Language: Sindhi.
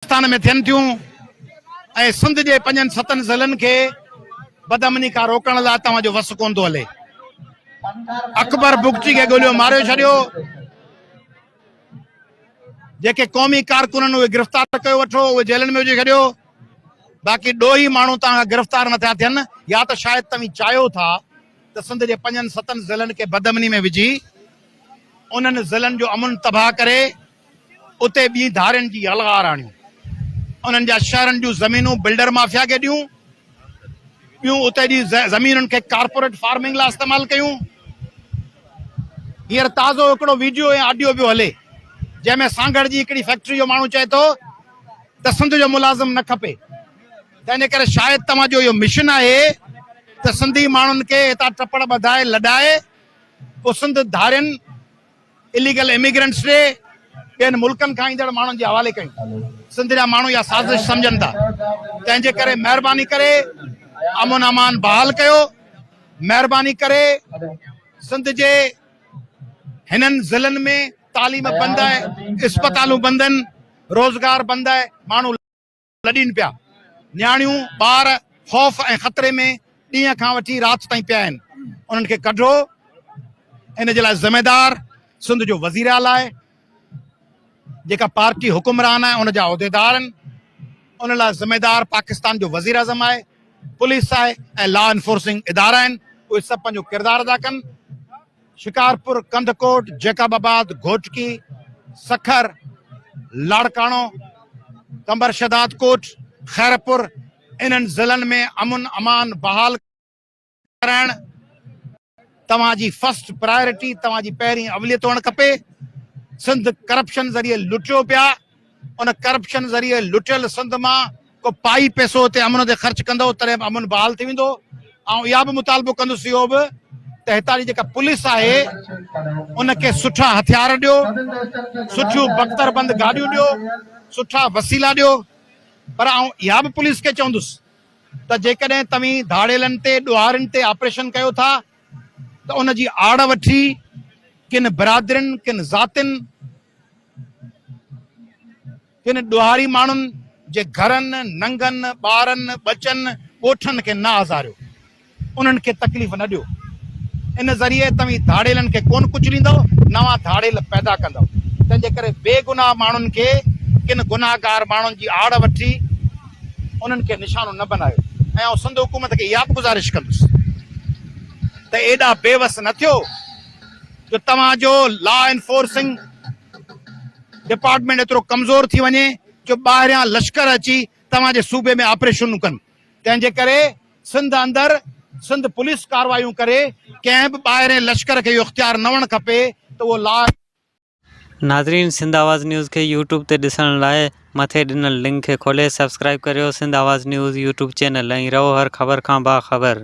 پاڪستان ۾ ٿين ٿيون ۽ سنڌ جي پنجن ستن ضلعن کي بدامني کان روڪڻ لاء توهان جو وس ڪونه ٿو هلي. اڪبر بگٽي کي ڳوليو ماريو ڇڏيو. جيڪي قومي ڪارڪن آهن اهي گرفتار ڪيو وٺو، اهي جيلن ۾ وجهي ڇڏيو. باقي ڏوهي ماڻهو توهان کان گرفتار نٿا ٿين يا ته شايد توهين چاهيو ٿا ته سنڌ جي پنجن ستن ضلعن کي بدامني ۾ وجهي انهن ضلعن جو امن تباهه ڪري اتي ٻين ڌارين جي يلغار آڻيون، انهن جا شهرن جون زمينون بلڊر مافيا کي ڏيون، ٻيون اتي جي زمينن کي ڪارپوريٽ فارمنگ لاء استعمال ڪيون. هينئر تازو هڪڙو ويڊيو ۽ آڊيو پيو هلي، جنهن ۾ سانگهڙ جي هڪڙي فيڪٽري جو ماڻهو چئي ٿو ته سنڌ جو ملازم نه کپي. تنهن جي ڪري شايد توهان جو اهو مشن آهي ته سنڌي ماڻهن کي هتان ٽپڙ ٻڌائي لڏائي پوء سنڌ ڌارين اليگل اميگرنٽس ڏي ٻين ملڪن کان ايندڙ ماڻهن جي حوالي ڪيون. سنڌ جا ماڻهو اها سازش سمجهن ٿا. تنهن جي ڪري مهرباني ڪري امن امان بحال ڪيو. مهرباني ڪري سنڌ جي هنن ضلعن ۾ تعليم بند آهي، اسپتالون بند آهن، روزگار بند آهي، ماڻهو لڏين پيا. نياڻيون، ٻار خوف ۽ خطري ۾ ڏينهن کان وٺي رات تائين پيا آهن. انهن کي ڪڍو. ان جي لاء ذميدار سنڌ جو وزير اعليٰ آهي. جيڪا پارٽي حڪمران آهي ان جا عهديدار آهن. ان لاء ذميدار پاڪستان جو وزيراعظم آهي، پوليس آهي ۽ لا انفورسنگ ادارا آهن. اهي سڀ پنهنجو ڪردار ادا ڪن. شڪارپور، ڪنڌڪوٽ، جيڪب آباد، گهوٽڪي، سکر، لاڙڪاڻو، قمبر شهدادڪوٽ، خيرپور انهن ضلعن ۾ امن امان بحال ڪرائڻ توهان جي فرسٽ پرائرٽي توهان جي پهرين اوليت هئڻ کپي. سنڌ ڪرپشن ذريعي لٽيو پيا ان ڪرپشن ذريعي لٽيل سنڌ مان ڪو پائي پئسو اتي امن تي خرچ ڪندؤ تڏهن به امن بحال ٿي ويندو. آئون اها به مطالبو ڪندس اهو به ته هتان جي جيڪا پوليس آهي ان کي سٺا هٿيار ڏيو، سٺيون بڪتر بند گاڏيون ڏيو، سٺا وسيلا ڏيو پر آئون اها به پوليس کي چوندس ته جيڪڏهن توهين ڌاڙيلن تي ڏوهارين تي آپريشن ڪيو ٿا ته ان جي آڙ وٺي ڪن برادرين ڪن ذاتين ڪن ڏوهاري ماڻهن جي گهرن، ننگن، ٻارن، ٻچن، ڳوٺن کي نه آزاريو، انهن کي تڪليف نه ڏيو. ان ذريعي توهين ڌاڙيلن کي ڪونه ڪچليندؤ، نوان ڌاڙيل پيدا ڪندؤ. تنهن جي ڪري بيگناهه ماڻهن کي ڪن گناهگار ماڻهن جي آڙ وٺي انهن کي نشانو نه بنايو ۽ آئون سنڌ حڪومت کي اها به گذارش ڪندس ته ايڏا بيوس نه ٿيو جو توهان جو لا انفورسنگ ڊپارٽمينٽ ايترو ڪمزور ٿي وڃي جو ٻاهريان لشڪر اچي توهان جي صوبي ۾ آپريشنون ڪن تنهن جي ڪري سنڌ اندر سنڌ پوليس ڪاروايون ڪري ڪنهن به ٻاهرين لشڪر کي اهو اختيار نه هئڻ کپي ته اهو لا. ناظرين سنڌ آواز نيوز کي يوٽيوب تي ڏسڻ لاء مٿي ڏنل لنڪ کي کولي سبسڪرائيب ڪريو Sindh Awaz news YouTube channel ۽ رهو هر خبر کان باخبر.